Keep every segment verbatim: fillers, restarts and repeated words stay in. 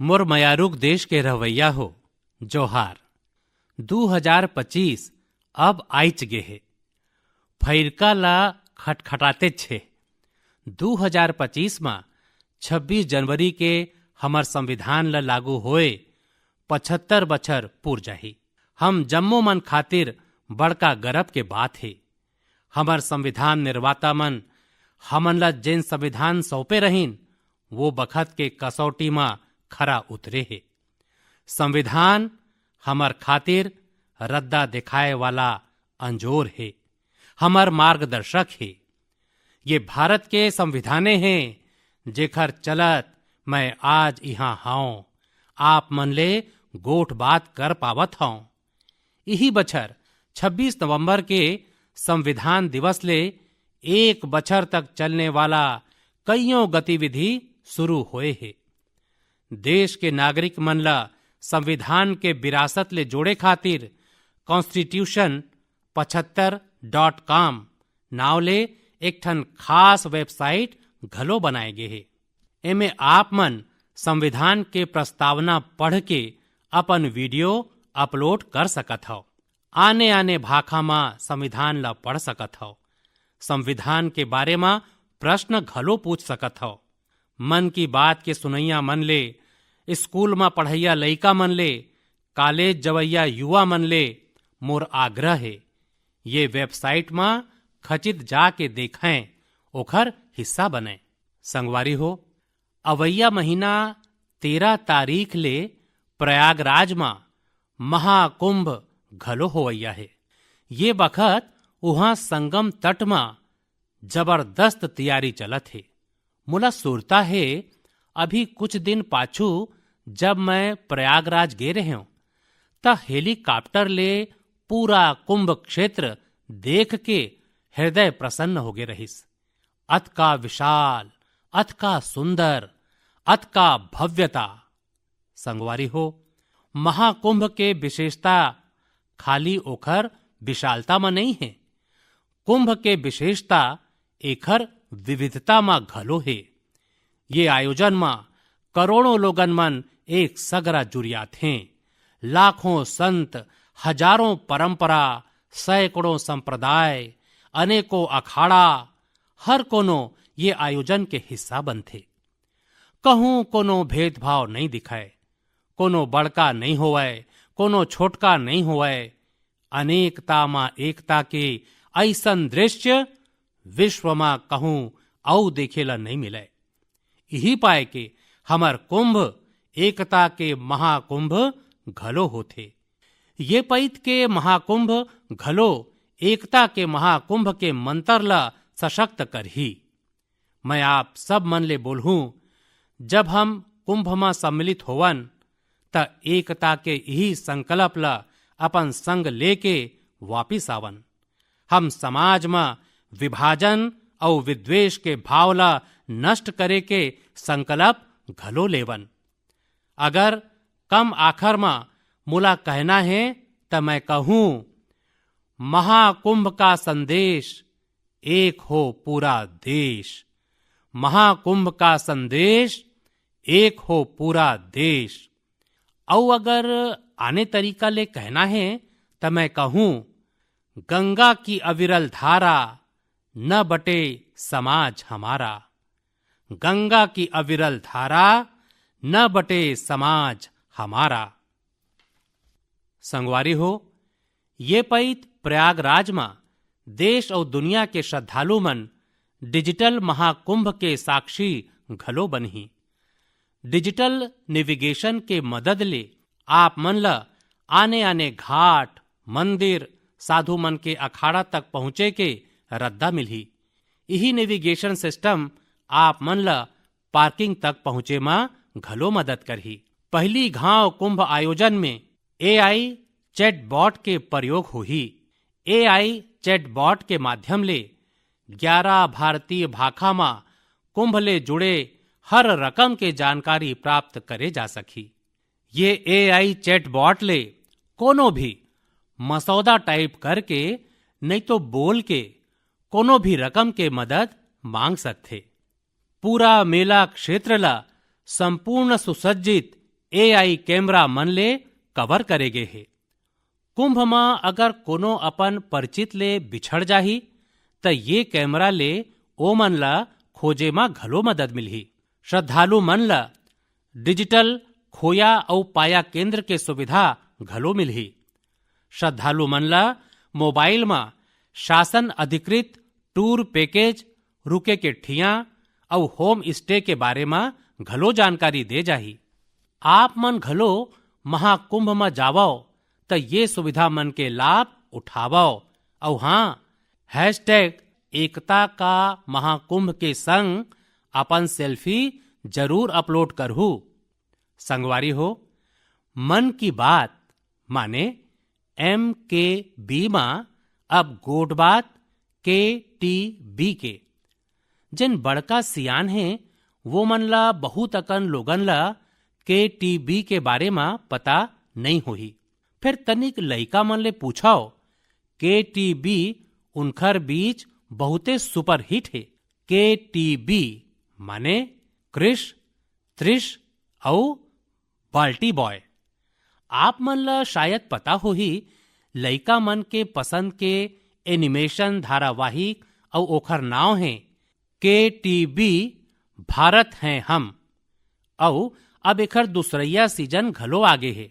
मोर मयारुक देश के रहवैया हो, जोहार। दू हजार पच्चीस अब आइच गे हे। फइरका ला खटखटातेच हे। दू हजार पच्चीस म छब्बीस जनवरी के हमर संविधान ला लागू होए पचहत्तर बछर पूर जाही। हम जम्मो मन खातिर बड़का गरब के बात हे। हमर संविधान निर्माता मन हमन ला जेन संविधान सौंपे रहिन, वो बखत के कसौटी म खरा उतरे हे। संविधान हमर खातिर रद्दा देखाए वाला अंजोर हे, हमर मार्गदर्शक हे। ये भारत के संविधाने हे, जेखर चलत मैं आज इहाँ हौं, आप मन ले गोठ बात कर पावत हौं। इही बछर छब्बीस नवंबर के संविधान दिवस ले एक बछर तक चलने वाला कइयों गतिविधि शुरू होए हे। देश के नागरिक मन ला संविधान के विरासत ले जोड़े खातिर कॉन्स्टिट्यूशन पचहत्तर डॉट कॉम नाव ले एक ठन खास वेबसाइट घलो बनाए गे हे। एमे आप मन संविधान के प्रस्तावना पढ़ के अपन वीडियो अपलोड कर सकत हव। आने-आने भाखा म संविधान ल पढ़ सकत हव। संविधान के बारे म प्रश्न घलो पूछ सकत हव। मन की बात के सुनइया मन ले, स्कूल म पढ़इया लइका मन ले, कॉलेज जवइया युवा मन ले मोर आग्रह हे, ये वेबसाइट म खचित जाके देखंय, ओखर हिस्सा बनय। संगवारी हो, अवइया महीना तेरह तारीख ले प्रयागराज म महाकुंभ घलो होवइया हे। ये बखत उहाँ संगम तट म जबरदस्त तियारी चलत हे। मोला सुरता हे, अभी कुछ दिन पाछू जब मैं प्रयागराज गे रहेंव, त हेलीकॉप्टर ले पूरा कुंभ क्षेत्र देख के हृदय प्रसन्न होगे रहिस। अतका विशाल, अतका सुंदर, अतका भव्यता। संगवारी हो, महाकुंभ के विशेषता खाली ओखर विशालता म नइ हे, कुंभ के विशेषता एखर विविधता म घलो हे। ये आयोजन म करोड़ों लोगन मन एक सगरा जुरियाथें। लाखों संत, हजारों परंपरा, सैकड़ों संप्रदाय, अनेकों अखाड़ा, हर कोनो ये आयोजन के हिस्सा बनथे। कहूं कोनो भेदभाव नइ दिखय, कोनो बड़का नइ होवय, कोनो छोटका नइ होवय, अनेकता म एकता के अइसन दृश्य विश्व म कहूं अउ देखे ल नइ मिलय। इही पाय के हमर कुंभ एकता के महाकुंभ घलो होथे। ये पइत के महाकुंभ घलो एकता के महाकुंभ के मंतर ल सशक्त करही। मैं आप सब मन ले बोलहूं, जब हम कुंभ म सम्मिलित होवन, त एकता के इही संकल्प ल अपन संग लेके वापिस आवन। हम समाज म विभाजन अउ विद्वेष के भाव ल नष्ट करे के संकल्प घलो लेवन। अगर कम आखर म मोला कहना हे, त मैं कहूं, महाकुंभ का संदेश, एक हो पूरा देश। महाकुंभ का संदेश, एक हो पूरा देश। अउ अगर आने तरीका ले कहना हे, त मैं कहूं, गंगा की अविरल धारा, न बटे समाज हमारा। गंगा की अविरल धारा, न बटे समाज हमारा। संगवारी हो, ये पइत प्रयागराज म देश अउ दुनिया के श्रद्धालु मन डिजिटल महाकुंभ के साक्षी घलो बनही। डिजिटल नेविगेशन के मदद ले आप मन ल आने-आने घाट, मंदिर, साधु मन के अखाड़ा तक पहुंचे के रद्दा मिलही। इही नेविगेशन सिस्टम आप मन ल पार्किंग तक पहुंचे म घलो मदद करही। पहिली घांव कुंभ आयोजन में एआई चैटबॉट के प्रयोग होही। एआई चैटबॉट के माध्यम ले ग्यारह भारतीय भाखा म कुंभ ले जुड़े हर रकम के जानकारी प्राप्त करे जा सकही। ये एआई चैटबॉट ले कोनो भी मसौदा टाइप करके, नहीं तो बोल के कोनो भी रकम के मदद मांग सकथे। पूरा मेला क्षेत्र ला संपूर्ण सुसज्जित एआई कैमरा मन ले कवर करे गे हे। कुंभ म अगर कोनो अपन परिचित ले बिछड़ जाही, त ये कैमरा ले ओमन ला खोजे म घलो मदद मिलही। श्रद्धालु मन ला डिजिटल खोया अउ पाया केंद्र के सुविधा घलो मिलही। श्रद्धालु मन ला मोबाइल म शासन अधिकृत टूर पैकेज, रुके के ठिया अउ होम स्टे के बारे म घलो जानकारी दे जाही। आप मन घलो महाकुंभ म जावव, त ये सुविधा मन के लाभ उठावव। अउ हाँ, हैशटैग एकता का महाकुंभ के संग अपन सेल्फी जरूर अपलोड करहू। संगवारी हो, मन की बात माने एम के बी म अब गोठ बात के टी बी के। जेन बड़का सियान हे, वो मन ला बहुत अकन लोगन ला के टी बी के बारे म पता नइ होही। फेर तनिक लइका मन ले पूछव, के टी बी उनखर बीच बहुते सुपरहिट हे। के टी बी माने क्रिश, त्रिश अउ बाल्टी बॉय। आप मन ला शायद पता होही, लइका मन के पसंद के एनिमेशन धारावाहिक अउ ओखर नाव हे के टी बी भारत हैं हम। अउ अब एखर दूसरइया सीजन घलो आगे हे।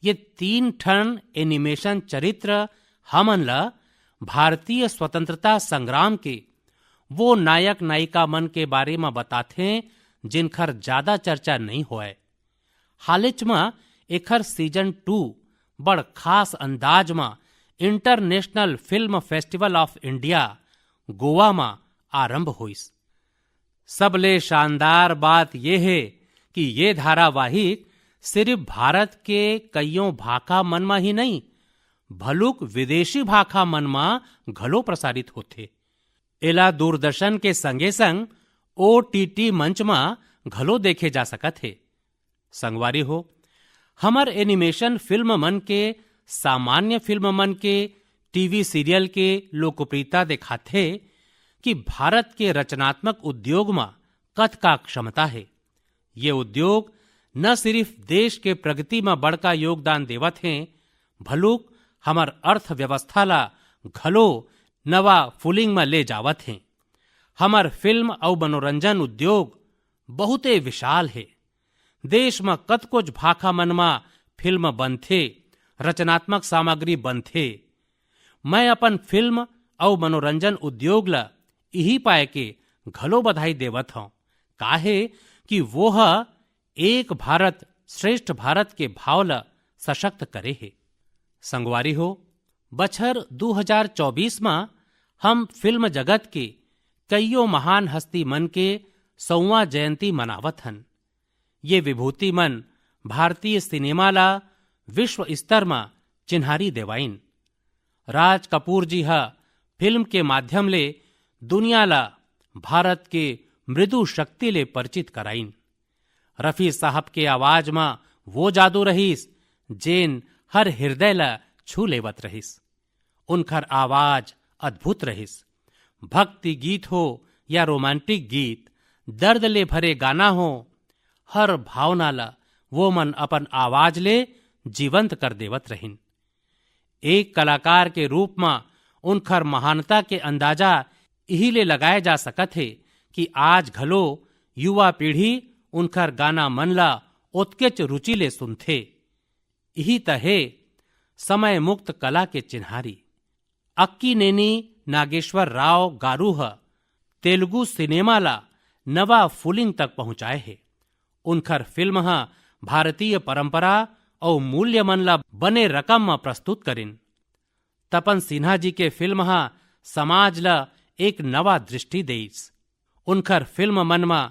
ये तीन ठन एनिमेशन चरित्र हमन ला भारतीय स्वतंत्रता संग्राम के वो नायक नायिका मन के बारे म बताथे, जिनखर ज्यादा चर्चा नइ होय। हालेच म एखर सीजन टू बड़ खास अंदाज म international film festival of India, Goa म आरंभ होइस। सबले शानदार बात ये हे कि ये धारावाहिक सिर्फ भारत के कइयों भाखा मन म ही नइ, भलुक विदेशी भाखा मन म घलो प्रसारित होथे। एला दूरदर्शन के संगे-संग ओ टी टी मंच म घलो देखे जा सकत हे। संगवारी हो, हमर एनिमेशन फिल्म मन के, सामान्य फिल्म मन के, टीवी सीरियल के लोकप्रियता देखाथे कि भारत के रचनात्मक उद्योग म कतका क्षमता हे। ये उद्योग न सिर्फ देश के प्रगति म बड़का योगदान देवत हें, भलुक हमर अर्थव्यवस्था ला घलो नवा फूलिंग म ले जावत हें। हमर फिल्म अउ मनोरंजन उद्योग बहुते विशाल हे। देश म कतकोच भाखा मन म फिल्म बनथे, रचनात्मक सामग्री बनथे। मैं अपन फिल्म अउ मनोरंजन उद्योग ल इही पाय के घलो बधाई देवत हंव, काहे कि वो ह एक भारत श्रेष्ठ भारत के भाव ल सशक्त करे हे। संगवारी हो, बछर दू हजार चौबीस म हम फिल्म जगत के कइयो महान हस्ती मन के सौवां जयंती मनावत हन। ये विभूति मन भारतीय सिनेमा ला विश्व स्तर म चिन्हारी देवाइन। राज कपूर जी ह फिल्म के माध्यम ले दुनिया ला भारत के मृदु शक्ति ले परिचित कराइन। रफी साहब के आवाज म वो जादू रहिस, जेन हर हृदय ला छू लेवत रहिस। उनखर आवाज अद्भुत रहिस। भक्ति गीत हो या रोमांटिक गीत, दर्द ले भरे गाना हो, हर भावना ला वो मन अपन आवाज ले जीवंत कर देवत रहिन। एक कलाकार के रूप म उनखर महानता के अंदाजा इही ले लगाए जा सकत हे कि आज घलो युवा पीढ़ी उनखर गाना मन ला ओतकेच रुचि ले सुनथे। इही त हे समय मुक्त कला के चिन्हारी। अक्कीनेनी नागेश्वर राव गारू ह तेलुगु सिनेमा ला नवा फूलिंग तक पहुंचाए हे। उनखर फिल्म ह भारतीय परंपरा अउ मूल्य मन ला बने रकम म प्रस्तुत करिन। तपन सिन्हा जी के फिल्म ह समाज ला एक नवा दृष्टि देइस। उनखर फिल्म मन म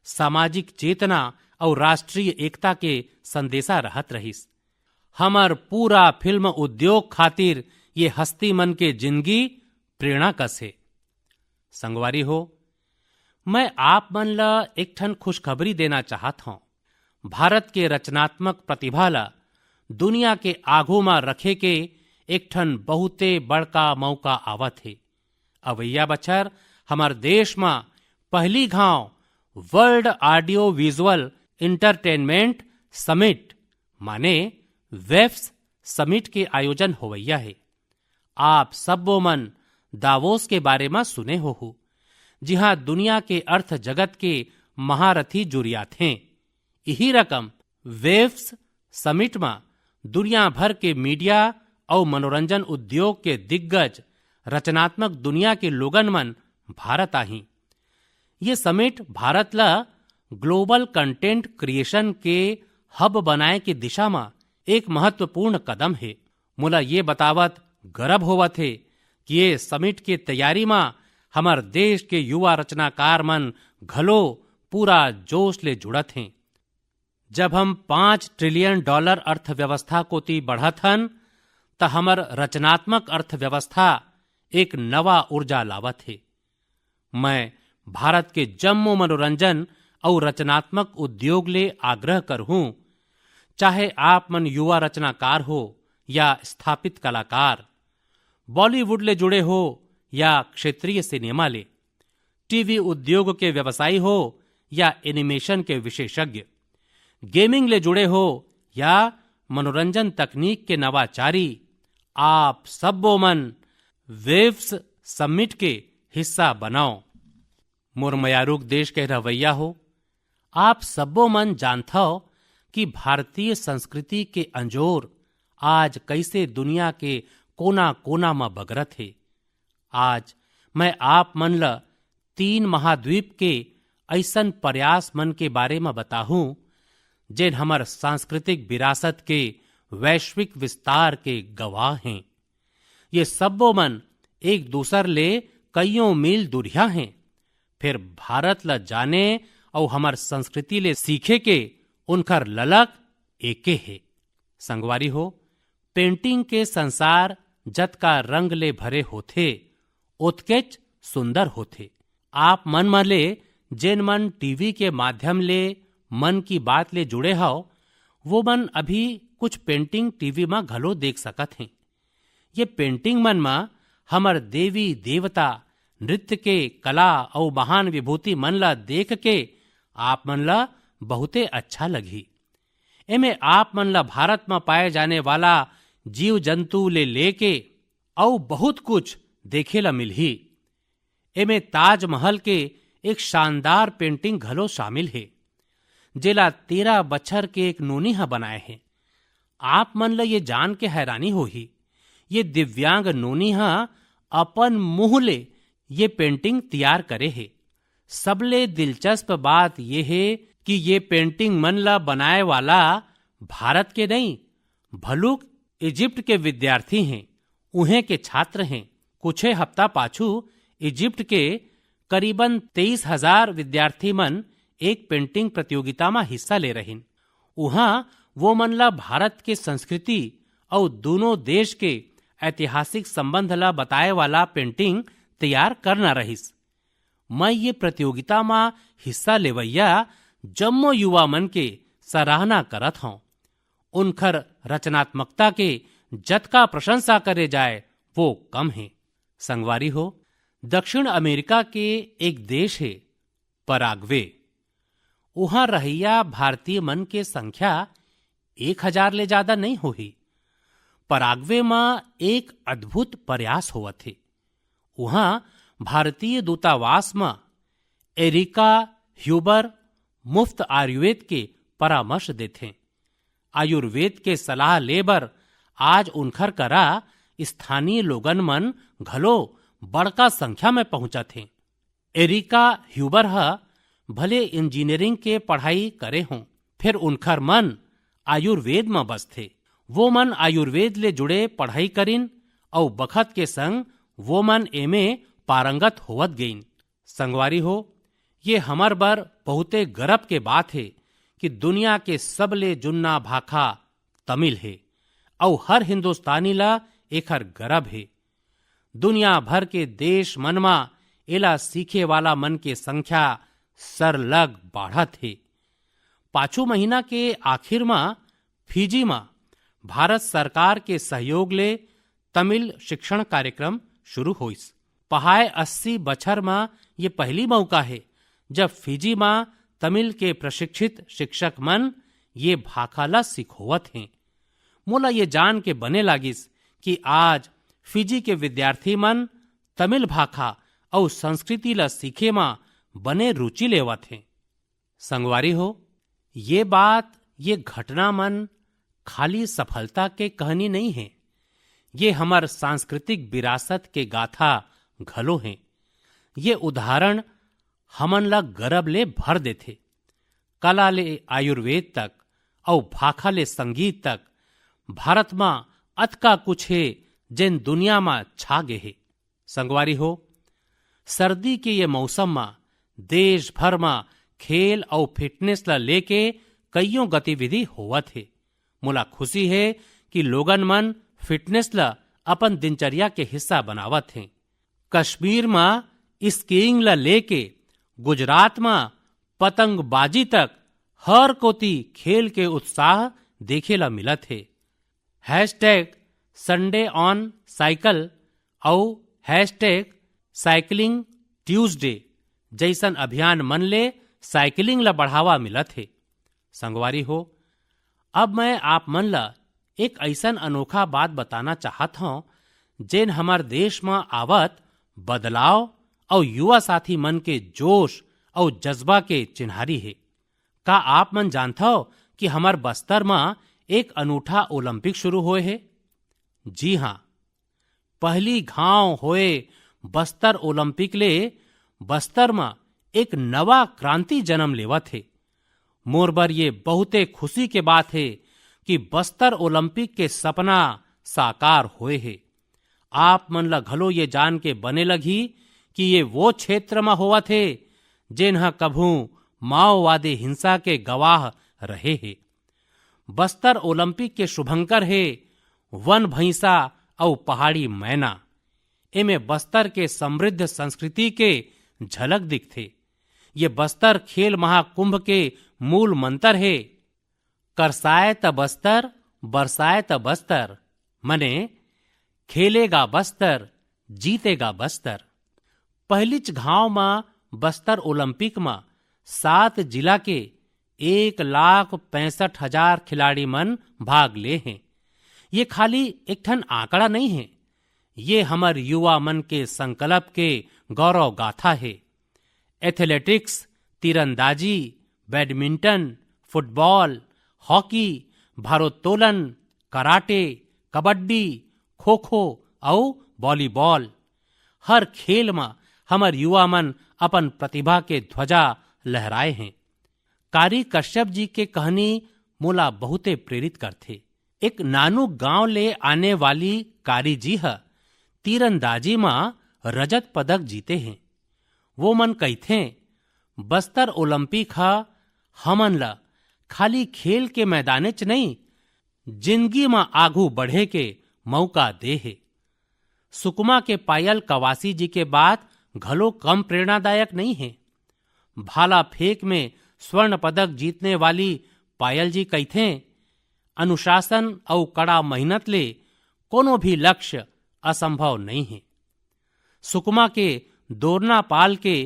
सामाजिक चेतना अउ राष्ट्रीय एकता के संदेशा रहत रहिस। हमर पूरा फिल्म उद्योग खातिर ये हस्ती मन के जिनगी प्रेरणा कस हे। संगवारी हो, मैं आप मन ल एक ठन खुशखबरी देना चाहत हौं। भारत के रचनात्मक प्रतिभा ल दुनिया के आघू म रखे के एक ठन बहुते बड़का मौका आवत हे। अवइया बछर हमर देश म पहली घांव world audio visual entertainment summit माने वेव्स समिट के आयोजन होवइया हे। आप सब्बो मन दावोस के बारे म सुने होहू, जिहां दुनिया के अर्थ जगत के महारथी जुरियाथें। इही रकम वेव्स समिट म दुनिया भर के मीडिया अउ मनोरंजन उद्योग के दिग्गज रचनात्मक दुनिया के लोगन मन भारत आही। ये समिट भारत ल ग्लोबल कंटेंट क्रिएशन के हब बनाए के दिशा म एक महत्वपूर्ण कदम हे। मोला ये बतावत गर्व होवत हे कि ये समिट के तैयारी म हमर देश के युवा रचनाकार मन घलो पूरा जोश ले जुड़त हें। जब हम पाँच ट्रिलियन डॉलर अर्थव्यवस्था कोति बढ़त हन, त हमर रचनात्मक अर्थव्यवस्था एक नवा ऊर्जा लावत हे। मैं भारत के जम्मो मनोरंजन अउ रचनात्मक उद्योग ले आग्रह करहूं, चाहे आप मन युवा रचनाकार हो या स्थापित कलाकार, बॉलीवुड ले जुड़े हो या क्षेत्रीय सिनेमा ले, टीवी उद्योग के व्यवसायी हो या एनिमेशन के विशेषज्ञ, गेमिंग ले जुड़े हो या मनोरंजन तकनीक के नवाचारी, आप सब्बो मन वेव्स समिट के हिस्सा बनाओ। मोर मयारुक देश के रहवैया हो, आप सब्बो मन जानथव कि भारतीय संस्कृति के अंजोर आज कइसे दुनिया के कोना-कोना म बगरत हे। आज मैं आप मन ल तीन महाद्वीप के अइसन प्रयास मन के बारे म बताहूं, जेन हमर सांस्कृतिक विरासत के वैश्विक विस्तार के गवाह हें। ये सब्बो मन एक दूसर ले कइयों मील दूरिहा हें, फेर भारत ल जाने अउ हमर संस्कृति ले सीखे के उनकर ललक एके हे। संगवारी हो, पेंटिंग के संसार जतका रंग ले भरे होथे, ओतकेच सुंदर होथे। आप मन म ले जेन मन टीवी के माध्यम ले मन की बात ले जुड़े हव, वो मन अभी कुछ पेंटिंग टीवी म घलो देख सकत हें। ये पेंटिंग मन म हमर देवी देवता, नृत्य के कला अउ महान विभूति मन ल देख के आप मन ल बहुते अच्छा लगही। एमे आप मन ल भारत म पाए जाने वाला जीव जंतु ले लेके अउ बहुत कुछ देखे ल मिलही। एमे ताजमहल के एक शानदार पेंटिंग घलो शामिल हे, जेला तेरह बछर के एक नोनी ह बनाए हे। आप मन ल ये जान के हैरानी होही, ये दिव्यांग नोनी ह अपन मुंह ले ये पेंटिंग तैयार करे हे। सबले दिलचस्प बात ये हे कि ये पेंटिंग मन ल बनाए वाला भारत के नहीं, भलुक इजिप्ट के विद्यार्थी हें, उहें के छात्र हें। कुछे हफ्ता पाछू इजिप्ट के करीबन तेईस हजार विद्यार्थी मन एक पेंटिंग प्रतियोगिता म हिस्सा ले रहिन। उहां वो मन ल भारत के संस्कृति अउ दूनों देश के ऐतिहासिक संबंध ल बताए वाला पेंटिंग तैयार करना रहिस। मैं ये प्रतियोगिता म हिस्सा लेवइया जम्मो युवा मन के सराहना करत हौं। उनखर रचनात्मकता के जतका प्रशंसा करे जाए, वो कम हे। संगवारी हो, दक्षिण अमेरिका के एक देश हे पराग्वे। उहां रहइया भारतीय मन के संख्या एक हजार ले जादा नइ होही। पराग्वे म एक अद्भुत प्रयास होवत हे। उहां भारतीय दूतावास म एरिका ह्यूबर मुफ्त आयुर्वेद के परामर्श देथें। आयुर्वेद के सलाह ले बर आज उनखर करा स्थानीय लोगन मन घलो बड़का संख्या में पहुंचत हें। एरिका ह्यूबर ह भले इंजीनियरिंग के पढ़ाई करे हों, फेर उनखर मन आयुर्वेद म बसथे। वो मन आयुर्वेद ले जुड़े पढ़ाई करिन अउ बखत के संग वो मन एमे पारंगत होवत गइन। संगवारी हो, ये हमर बर बहुते गरब के बात हे कि दुनिया के सबले जुन्ना भाखा तमिल हे, अउ हर हिंदुस्तानी ला एखर गरब हे। दुनिया भर के देश मन म एला सीखे वाला मन के संख्या सरलग बाढ़त हे। पाछू महीना के आखिर म फिजी म भारत सरकार के सहयोग ले तमिल शिक्षण कार्यक्रम शुरू होइस। पहाय अस्सी बछर म ये पहली मौका हे, जब फिजी म तमिल के प्रशिक्षित शिक्षक मन ये भाखा ला सिखोवत हें। मोला ये जान के बने लागिस कि आज फिजी के विद्यार्थी मन तमिल भाखा अउ संस्कृति ला सीखे म बने रुचि लेवत हें। संगवारी हो, ये बात, ये घटना मन खाली सफलता के कहानी नहीं हे, ये हमर सांस्कृतिक विरासत के गाथा घलो हे। ये उदाहरण हमन ला गरब ले भर देथे। कला ले आयुर्वेद तक अउ भाखा ले संगीत तक, भारत म अतका कुछ हे, जेन दुनिया म छा गे हे। संगवारी हो, सर्दी के ये मौसम म देश भर म खेल अउ फिटनेस ला लेके कइयों गतिविधि होवत हे। मोला खुशी हे कि लोगन मन फिटनेस ला अपन दिनचर्या के हिस्सा बनावत हें। कश्मीर म स्कीइंग ला लेके गुजरात म पतंगबाजी तक हर कोती खेल के उत्साह देखे ला मिलत हे। हैशटैग संडे ऑन साइकिल अउ हैशटैग साइकिलिंग ट्यूसडे जइसन अभियान मन ले साइकिलिंग ला बढ़ावा मिलत हे। संगवारी हो, अब मैं आप मन ला एक अइसन अनोखा बात बताना चाहत हौं, जेन हमर देश म आवत बदलाव अउ युवा साथी मन के जोश अउ जज्बा के चिन्हारी हे। का आप मन जानथव कि हमर बस्तर म एक अनूठा ओलंपिक शुरू होए हे? जी हाँ, पहली घांव होए बस्तर ओलंपिक ले बस्तर म एक नवा क्रांति जन्म लेवत हे। मोर बर ये बहुते खुशी के बात हे कि बस्तर ओलंपिक के सपना साकार होए हे। आप मन ल घलो ये जान के बने लगही कि ये वो क्षेत्र म होवत हे, जेन ह कभू माओवादी हिंसा के गवाह रहे हे। बस्तर ओलंपिक के शुभंकर हे वन भैंसा अउ पहाड़ी मैना। एमे बस्तर के समृद्ध संस्कृति के झलक दिखथे। ये बस्तर खेल महाकुंभ के मूल मंत्र हे, करसाय त बस्तर, बरसाय त बस्तर, मने खेलेगा बस्तर, जीतेगा बस्तर। पहलीच घांव म बस्तर ओलंपिक म सात जिला के एक लाख पैंसठ हजार खिलाड़ी मन भाग ले हें। ये खाली एक ठन आंकड़ा नहीं हे, ये हमर युवा मन के संकल्प के गौरव गाथा हे। एथलेटिक्स, तीरंदाजी, बैडमिंटन, फुटबॉल, हॉकी, भारोत्तोलन, कराटे, कबड्डी, खो-खो अउ वॉलीबॉल, हर खेल म हमर युवा मन अपन प्रतिभा के ध्वजा लहराए हें। कारी कश्यप जी के कहानी मोला बहुते प्रेरित करथे। एक नानू गांव ले आने वाली कारी जी ह तीरंदाजी म रजत पदक जीते हें। वो मन कहिथें, बस्तर ओलंपिक ह हमन ल खाली खेल के मैदानेच नइ, जिंदगी म आघू बढ़े के मौका दे हे। सुकमा के पायल कवासी जी के बात घलो कम प्रेरणादायक नइ हे। भाला फेंक में स्वर्ण पदक जीतने वाली पायल जी कहिथें, अनुशासन अउ कड़ा मेहनत ले कोनो भी लक्ष्य असंभव नइ हे। सुकमा के दोरनापाल के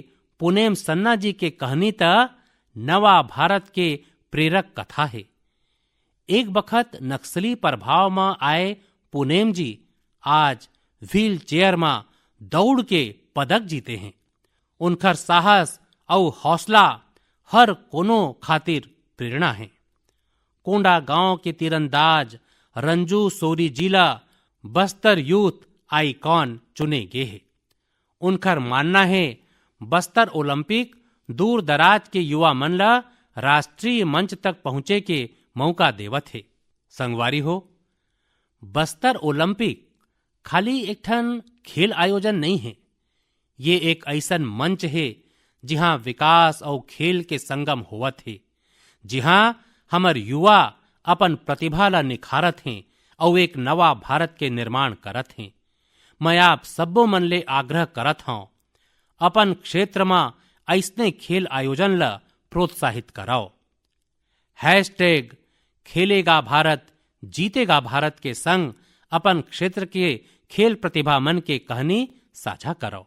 पुनेम सन्ना जी के कहनी त नवा भारत के प्रेरक कथा हे। एक बखत नक्सली प्रभाव म आए पुनेम जी आज व्हील चेयर म दौड़ के पदक जीते हें। उनकर साहस अउ हौसला हर कोनो खातिर प्रेरणा हे। कोंडागांव के तीरंदाज रंजू सोरी जी ला बस्तर यूथ आइकॉन चुने गे हे। उनकर मानना हे, बस्तर ओलंपिक दूर दराज के युवा मन ला राष्ट्रीय मंच तक पहुंचे के मौका देवत हे। संगवारी हो, बस्तर ओलंपिक खाली एक ठन खेल आयोजन नइ हे, ये एक अइसन मंच हे, जिहां विकास अउ खेल के संगम होवत हे, जिहां हमर युवा अपन प्रतिभा ला निखारत हें अउ एक नवा भारत के निर्माण करत हें। मैं आप सब्बो मन ले आग्रह करत हंव, अपन क्षेत्र म अइसने खेल आयोजन ला प्रोत्साहित करव। हैशटैग खेलेगा भारत, जीतेगा भारत के संग अपन क्षेत्र के खेल प्रतिभा मन के कहानी साझा करव।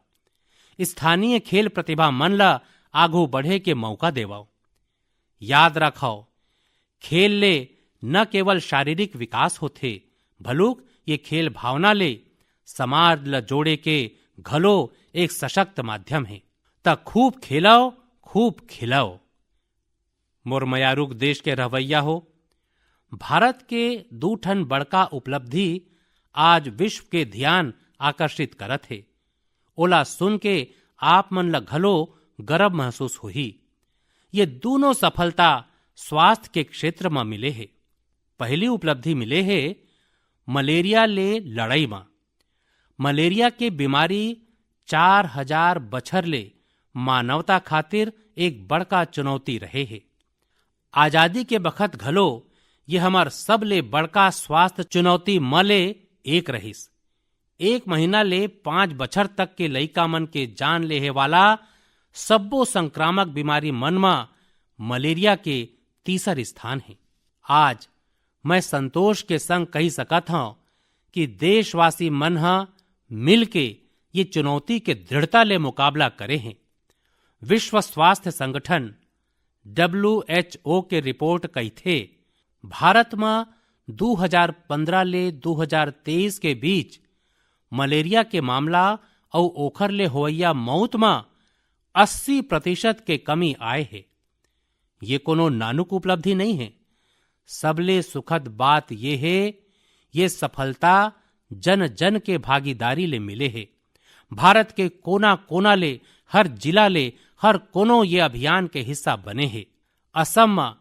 स्थानीय खेल प्रतिभा मन ला आघू बढ़े के मौका देवव। याद रखव, खेल ले न केवल शारीरिक विकास होथे, भलुक ये खेल भावना ले समाज ल जोड़े के घलो एक सशक्त माध्यम हे। त खूब खेलव, खूब खेलव। मोर मयारुक देश के रहवैया हो, भारत के दू ठन बड़का उपलब्धि आज विश्व के ध्यान आकर्षित करत हे। ओला सुन के आप मन ल घलो गर्व महसूस होही। ये दूनों सफलता स्वास्थ्य के क्षेत्र म मिले हे। पहली उपलब्धि मिले हे मलेरिया ले लड़ाई म। मलेरिया के बीमारी चार हजार बछर ले मानवता खातिर एक बड़का चुनौती रहे हे। आजादी के बखत घलो ये हमर सबले बड़का स्वास्थ्य चुनौती म ले एक रहिस। एक महीना ले पाँच बछर तक के लइका मन के जान लेहे वाला सब्बो संक्रामक बीमारी मन म मलेरिया के तीसर स्थान हे। आज मैं संतोष के संग कहि सकत हंव कि देशवासी मन ह मिलके ये चुनौती के दृढ़ता ले मुकाबला करे हें। विश्व स्वास्थ्य संगठन, डब्ल्यूएचओ के रिपोर्ट कहिथे, भारत म दू हजार पंद्रह ले दू हजार तेईस के बीच मलेरिया के मामला अउ ओखर ले होवइया मउत म अस्सी प्रतिशत के कमी आए हे। ये कोनो नानुक उपलब्धि नइ हे। सबले सुखद बात ये हे, ये सफलता जन-जन के भागीदारी ले मिले हे। भारत के कोना-कोना ले, हर जिला ले, हर कोनो ये अभियान के हिस्सा बने हे। असम म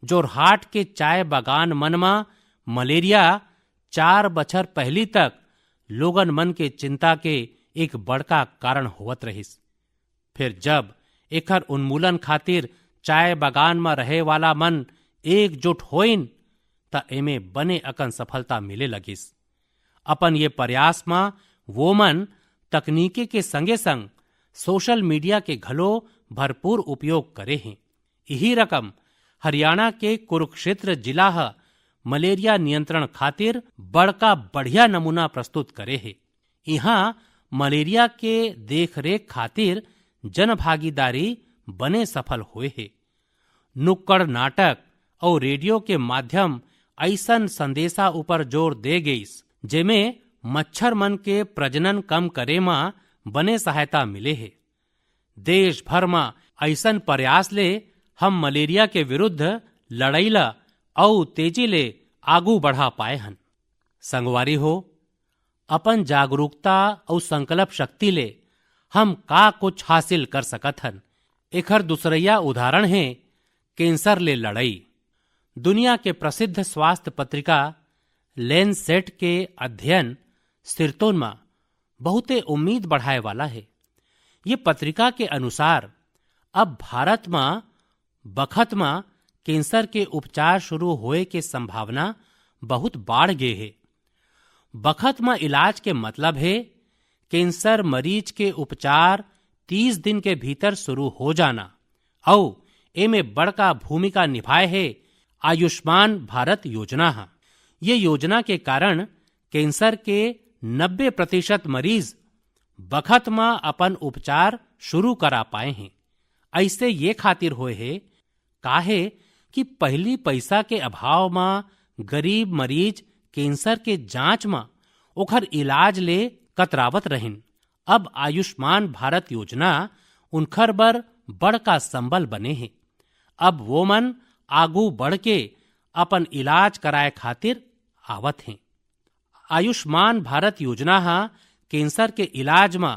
जोरहाट के चाय बागान मन म मलेरिया चार बछर पहिली तक लोगन मन के चिंता के एक बड़का कारण होवत रहिस। फेर जब एखर उन्मूलन खातिर चाय बागान म रहे वाला मन एकजुट होइन, त एमे बने अकन सफलता मिले लगिस। अपन ये प्रयास म वो मन तकनीकी के संगे-संग सोशल मीडिया के घलो भरपूर उपयोग करे हें। इही रकम हरियाणा के कुरुक्षेत्र जिला ह मलेरिया नियंत्रण खातिर बड़का बढ़िया नमूना प्रस्तुत करे हे। इहां मलेरिया के देखरेख खातिर जनभागीदारी बने सफल होए हे। नुक्कड़ नाटक अउ रेडियो के माध्यम अइसन संदेशा ऊपर जोर दे गइस, जेमे मच्छर मन के प्रजनन कम करे म बने सहायता मिले हे। देश भर म अइसन प्रयास ले हम मलेरिया के विरुद्ध लड़ई ल अउ तेजी ले आगू बढ़ा पाए हन। संगवारी हो, अपन जागरूकता अउ संकल्प शक्ति ले हम का कुछ हासिल कर सकत हन, एखर दूसरइया उदाहरण हे कैंसर ले लड़ई। दुनिया के प्रसिद्ध स्वास्थ्य पत्रिका लैंसेट के अध्ययन सिरतोन म बहुते उम्मीद बढ़ाए वाला हे। ये पत्रिका के अनुसार अब भारत म बखत म कैंसर के उपचार शुरू होए के संभावना बहुत बाढ़ गे हे। बखत म इलाज के मतलब हे कैंसर मरीज के उपचार तीस दिन के भीतर शुरू हो जाना, अउ एमे बड़का भूमिका निभाए हे आयुष्मान भारत योजना ह। ये योजना के कारण कैंसर के नब्बे प्रतिशत मरीज बखत म अपन उपचार शुरू करा पाए हें। अइसे ये खातिर होए हे, काहे कि पहिली पइसा के अभाव म गरीब मरीज कैंसर के जांच म ओखर इलाज ले कतरावत रहिन। अब आयुष्मान भारत योजना उनखर बर बड़का संबल बने हे। अब वो मन आगू बढ़ के अपन इलाज कराए खातिर आवत हें। आयुष्मान भारत योजना ह कैंसर के इलाज म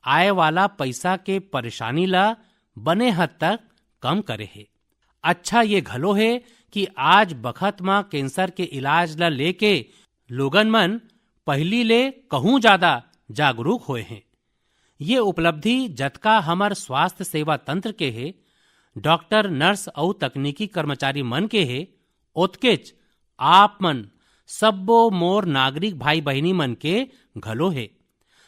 आए वाला पइसा के परेशानी ल बने हद तक कम करे हे। अच्छा ये घलो हे कि आज बखत म कैंसर के इलाज ल लेके लोगन मन पहिली ले कहूं जादा जागरूक होए हें। ये उपलब्धि जतका हमर स्वास्थ्य सेवा तंत्र के हे, डॉक्टर, नर्स अउ तकनीकी कर्मचारी मन के हे, ओतकेच आप मन सब्बो मोर नागरिक भाई बहिनी मन के घलो हे।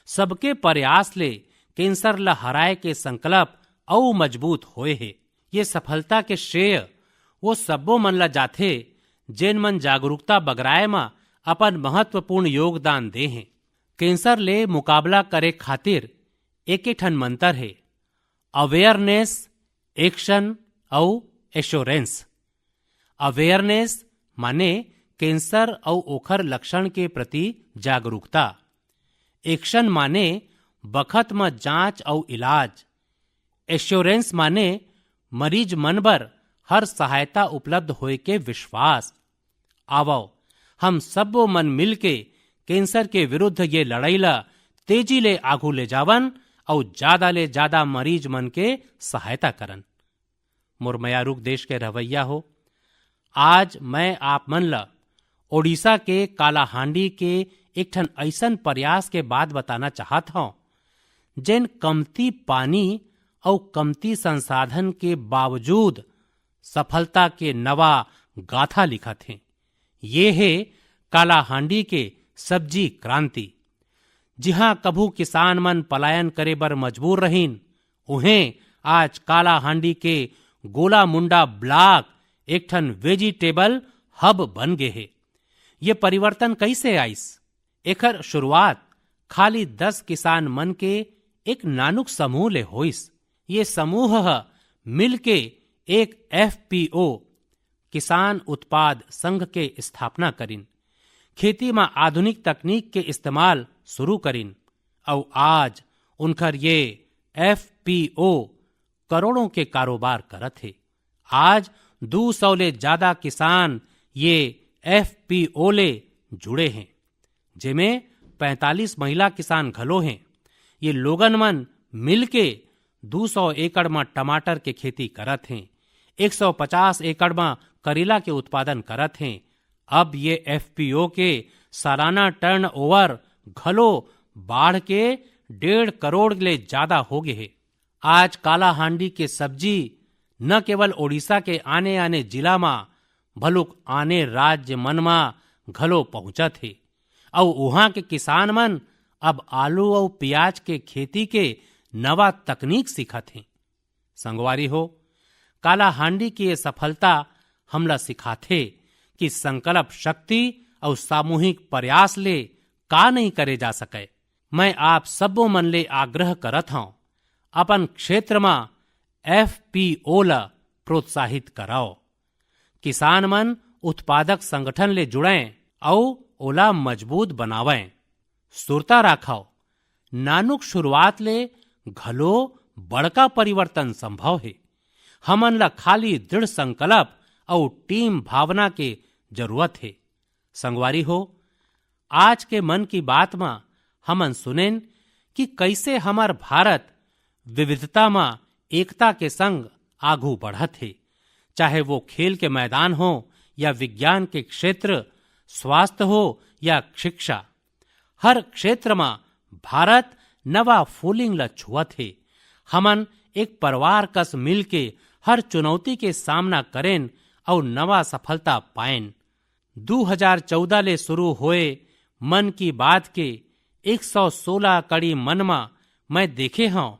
सबके प्रयास ले कैंसर ल हराए के संकल्प अउ मजबूत होए हे। ये सफलता के श्रेय वो सब्बो मन ल जाथे, जेन मन जागरूकता बगराए म अपन महत्वपूर्ण योगदान दे हें। कैंसर ले मुकाबला करे खातिर एके ठन मंतर हे, अवेयरनेस, एक्शन अउ एश्योरेंस। अवेयरनेस माने कैंसर अउ ओखर लक्षण के प्रति जागरूकता। एक्शन माने बखत म जांच अउ इलाज। एश्योरेंस माने मरीज मन बर हर सहायता उपलब्ध होए के विश्वास। आवव, हम सब्बो मन मिलके कैंसर के विरुद्ध ये लड़ाई ला तेजी ले आगू ले जावन अउ जादा ले जादा मरीज मन के सहायता करन। मोर मयारुक देश के रहवैया हो, आज मैं आप मन ला ओडिशा के कालाहांडी के एक ठन अइसन प्रयास के बात बताना चाहत हौं, जेन कमती पानी अउ कमती संसाधन के बावजूद सफलता के नवा गाथा लिखत हे। ये हे कालाहांडी के सब्जी क्रांति। जिहां कभू किसान मन पलायन करे बर मजबूर रहिन, उहें आज कालाहांडी के गोलामुंडा ब्लॉक एक ठन वेजिटेबल हब बन गे हे। ये परिवर्तन कइसे आइस? एखर शुरुआत खाली दस किसान मन के एक नानुक समूह ले होइस। ये समूह ह मिलके एक एफपीओ, किसान उत्पाद संघ के स्थापना करिन। खेती म आधुनिक तकनीक के इस्तेमाल शुरू करिन अउ आज उनकर ये एफपीओ करोड़ों के कारोबार करत हे। आज दू सौ ले जादा किसान ये एफपीओ ले जुड़े हें, जेमे पैंतालीस महिला किसान घलो हें। ये लोगन मन मिलके दू सौ एकड़ म टमाटर के खेती करत हें, एक सौ पचास एकड़ म करेला के उत्पादन करत हें। अब ये एफपीओ के सालाना टर्नओवर घलो बाढ़ के डेढ़ करोड़ ले जादा हो गे हे। आज कालाहांडी के सब्जी न केवल ओडिशा के आने-आने जिला म, भलुक आने राज्य मन म घलो पहुंचत हे अउ उहां के किसान मन अब आलू अउ प्याज के खेती के नवा तकनीक सीखत हें। संगवारी हो, कालाहांडी के ये सफलता हमला सिखाथे कि संकल्प शक्ति अउ सामूहिक प्रयास ले का नहीं करे जा सकय। मैं आप सब्बो मन ले आग्रह करत हौं, अपन क्षेत्र म एफपीओ ल प्रोत्साहित करव। किसान मन उत्पादक संगठन ले जुड़ें अउ ओला मजबूत बनावें। सुरता राखव, नानुक शुरुआत ले घलो बड़का परिवर्तन संभव हे। हमन ल खाली दृढ़ संकल्प अउ टीम भावना के जरूरत हे। संगवारी हो, आज के मन की बात म हमन सुनेन कि कइसे हमर भारत विविधता म एकता के संग आगू बढ़त हे, चाहे वो खेल के मैदान हो या विज्ञान के क्षेत्र, स्वास्थ्य हो या शिक्षा। हर क्षेत्र म भारत नवा फूलिंग ल छुअत हे। हमन एक परिवार कस मिलके हर चुनौती के सामना करेन अउ नवा सफलता पाएन। दू हजार चौदह ले शुरू होए मन की बात के एक सौ सोलह कड़ी मन म मैं देखे हौं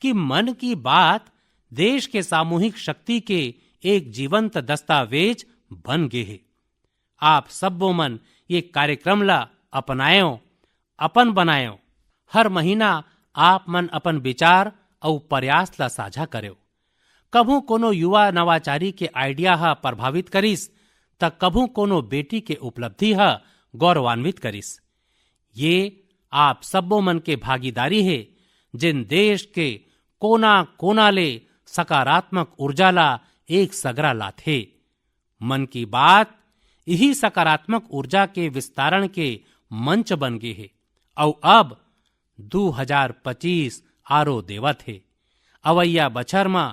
कि मन की बात देश के सामूहिक शक्ति के एक जीवंत दस्तावेज बन गे हे। आप सब्बो मन ये कार्यक्रम ला अपनाएव, अपन बनाएव। हर महीना आप मन अपन विचार अउ प्रयास ला साझा करेव। कभू कोनो युवा नवाचारी के आइडिया ह प्रभावित करिस, त कभू कोनो बेटी के उपलब्धि ह गौरवान्वित करिस। ये आप सब्बो मन के भागीदारी हे, जेन देश के कोना-कोना ले सकारात्मक ऊर्जा ला एक सगरा लाथे। मन की बात इही सकारात्मक ऊर्जा के विस्तारण के मंच बन गे हे। अउ अब दू हजार पच्चीस आरो देवत हे। अवइया बछर म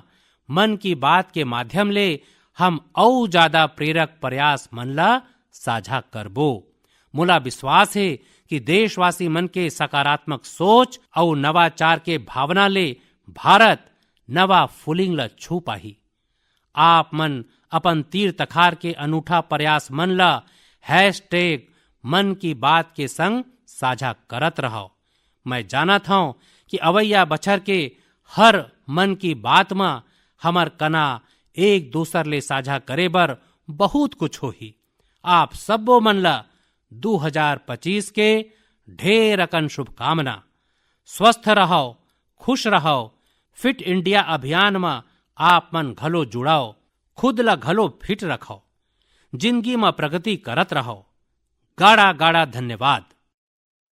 मन की बात के माध्यम ले हम अउ जादा प्रेरक प्रयास मन ला साझा करबो। मोला विश्वास हे कि देशवासी मन के सकारात्मक सोच अउ नवाचार के भावना ले भारत नवा फूलिंग ला छू पाही। आप मन अपन तीर तखार के अनूठा प्रयास मन ला हैशटैग मन की बात के संग साझा करत रहव। मैं जानत हौं कि अवइया बछर के हर मन की बात म हमर कना एक दूसर ले साझा करे बर बहुत कुछ होही। आप सब्बो मन ला दू हजार पच्चीस के ढेर अकन शुभकामना। स्वस्थ रहव, खुश रहव। फिट इंडिया अभियान म आप मन घलो जुड़व, खुद ला घलो फिट रखव। जिंदगी म प्रगति करत रहो। गाड़ा गाड़ा धन्यवाद।